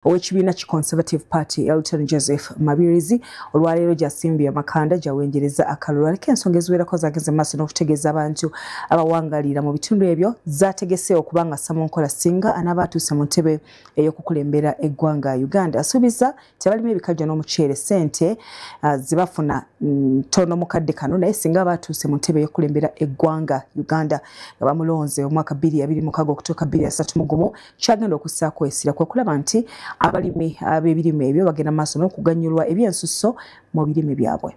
Ow'ekibiina ki Conservative Party Elton Joseph Mabirizi olwaleero gy'asimbye amakanda gy'awenjereza akalulu. Aliko ensonga eziwerako zageze maaso n'okutegeeza abantu abawangalira mu bitundu ebyo zategese okuba nga assa mu nkola singa anaaba atuuse mu ntebe ey'okukulembera eggwanga Uganda. Asuubiza tebalima ebikajjo n'omuceere ssente zibafuna ntono mu kadde kano, naye singa aba atuuse mu ntebe ey'okukulembera eggwanga Uganda nga bamulonze omwaka 2026 okutuuka 2031, kyagenda okussaako essira kwe kulaba nti abalimi ab'ebirime ebyo bagenda maaso n'okuganyulwa ebyensusso mu birime byabwe.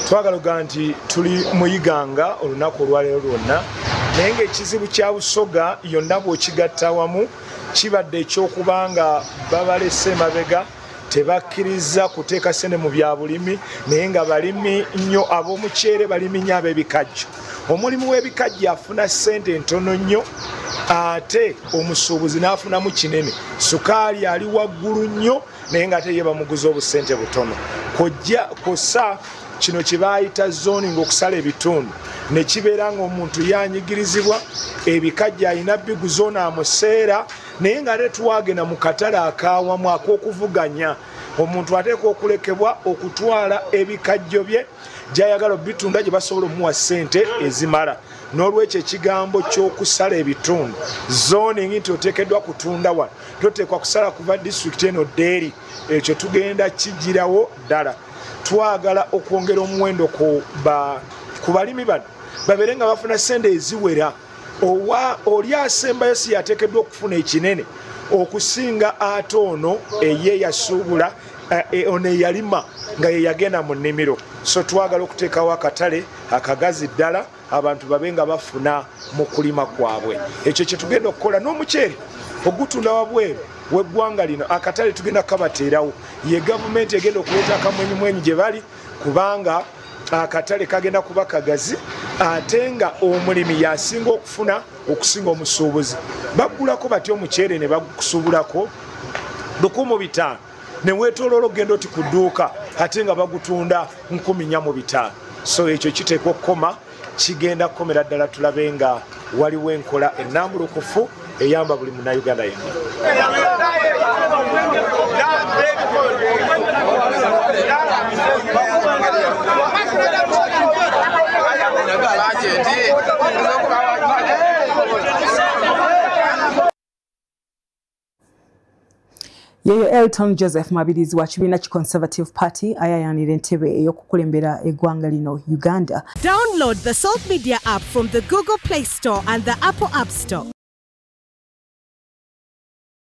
Twagala okugaa nti tuli muyiganga olunaku olwaleero lwonna, naye ng'ekizibu kya Busoga yonna bw'okigatta wamu kibadde eky'okubanga babalese emabega, tebakkiriza kuteeka ssente mu bya bulimi, naye nga balimi nnyo ab'omuceere, balimi nnyo ab'ebikajjo. Omulimu w'ebikajjo afuna ssente ntono nnyo, ate omusuubuzi n'afunamu kinene. Sukaali ali waggulu nnyo, naye ng'ate ye bamuguza obusente butono. Kojja kosa kino kye baayita zoning, okusala ebitundu, ne kibeera ng'omuntu yanyigirizibwa, ebikajjo alina biguza ono amuseera, naye ng'ate twagenda mu katale akawamu ak'okuvuganya. Omuntu ateekwa okulekebwa okutwala ebikajjo bye gy'ayagala obitunda gye basobola omuwa ssente ezimala. N'olwekyo ekigambo ky'okusala ebitundu, zoning, nti oteekeddwa kutunda wano, toteekwa kusala kuva disitulikiti eno ddeeri, ekyo tugenda kigirawo ddala. Twagala okwongera omuwendo ku balimi bano babeere nga bafuna ssente eziwera. Owa oli asembayo si yateekeddwa okufuna ekinene okusinga ate ono eye yasuubula, ono eyalima nga ye yagenda mu nnimiro. So twagala okuteekawo akatale akagazi ddala, abantu babe nga bafuna mu kulima kwabwe. Ekyo kye tugenda okukola. N'omuceere ogutunda wabweru w'eggwanga lino, akatale tugenda kukabateerawo. Ye gavumenti egenda okuleeta akamwenyumwenyu gye bali, kubanga akatale kagenda kuba kagazi, ate nga omulimi yasinga okufuna okusinga omusuubuzi. Bagulako batya omuceere ne bagusuubulako 1500, ne weetooloola ogenda oti ku dduuka ate nga bagutunda 4500? So ekyo kiteekwa okukoma, kigenda kukomera ddala. Tulabe nga waliwo enkola ennambulukufu eyamba buli munnayuganda yenna. Yeyo Elton Joseph Mabirizi wa kibiina ki Conservative Party ayayanira entebe ey'okukulembera eggwanga lino Uganda. Download the Salt Media app from the Google Play Store and the Apple App Store.